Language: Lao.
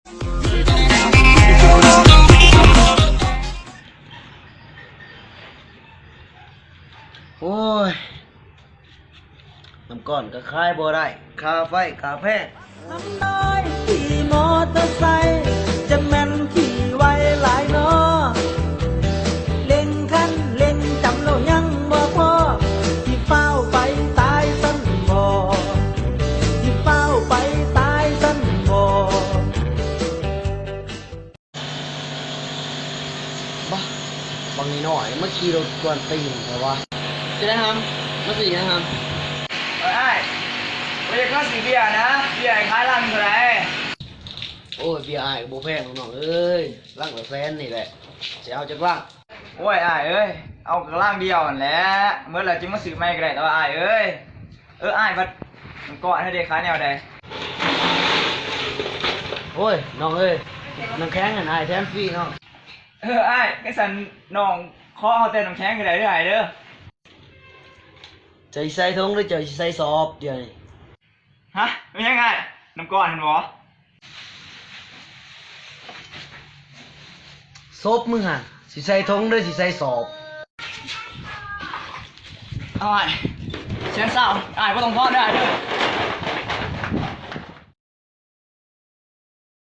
ໂອ້ຍ ນ້ຳກ້ອນກໍຂາຍບໍ່ໄດ້ ຄ່າໄຟກໍແພງ. ນ້ຳນ້ອຍຂີ່มอเตอร์ไซค์ จะแม่นขี่ไวหลายน้อ เร่งคันเร่งจำแล้วยังบ่พอ สิฟ้าวไปตายซั้นบ่ สิฟ้าวไปตายซั้นบ่. ບາ ບັກນີ້ນ້ອຍ ມາຂີ່ລົດກວນຕີນແທ້ວະ. ຊິໄດ້ຫຳ ມາຊື້ຫຍັງຫຳ? ເອີຍ ອ້າຍ ຂ້ອຍຢາກມາຊື້ເບຍນະ ເບຍອ້າຍຂາຍລັງເທົ່າໃດ? ໂອ້ຍ ເບຍອ້າຍກໍບໍ່ແພງດອກນ້ອງເອີຍ ລັງລະແສນນີ້ແຫຼະ ຊິເອົາຈັກລັງ? ໂອ້ຍ ອ້າຍເອີຍ ເອົາລັງດຽວຫັ້ນແຫຼະ ໝົດແລ້ວຈຶ່ງມາຊື້ໃໝ່ກໍໄດ້ ແຕ່ວ່າອ້າຍເອີຍ ເອີ ອ້າຍ ບັດກ້ອນໃຫ້ເດ້ ຂາຍແນວໃດ? ໂອ້ຍ ນ້ອງເອີຍ ນ້ຳແຂງຫັ້ນອ້າຍແຖມຟຣີນ້ອງ. ເອີ ອ້າຍ ຄັນຊັ້ນນ້ອງຂໍເອົາແຕ່ນ້ຳແຂງກໍໄດ້ເດີອ້າຍເດີ. ເຈົ້າຊິໃສ່ຖົງ ຫຼື ເຈົ້າຊິໃສ່ສອບດຽວນີ້? ຮະ ແມ່ນຫຍັງອ້າຍ? ນ້ຳກ້ອນຫັ້ນບໍ? ສົບມຶງຫັ້ນ ຊິໃສ່ຖົງ ຫຼື ຊິໃສ່ສອບ? ອ້າຍ ແສນຊາວ ອ້າຍບໍ່ຕ້ອງທອນເດີອ້າຍເດີ.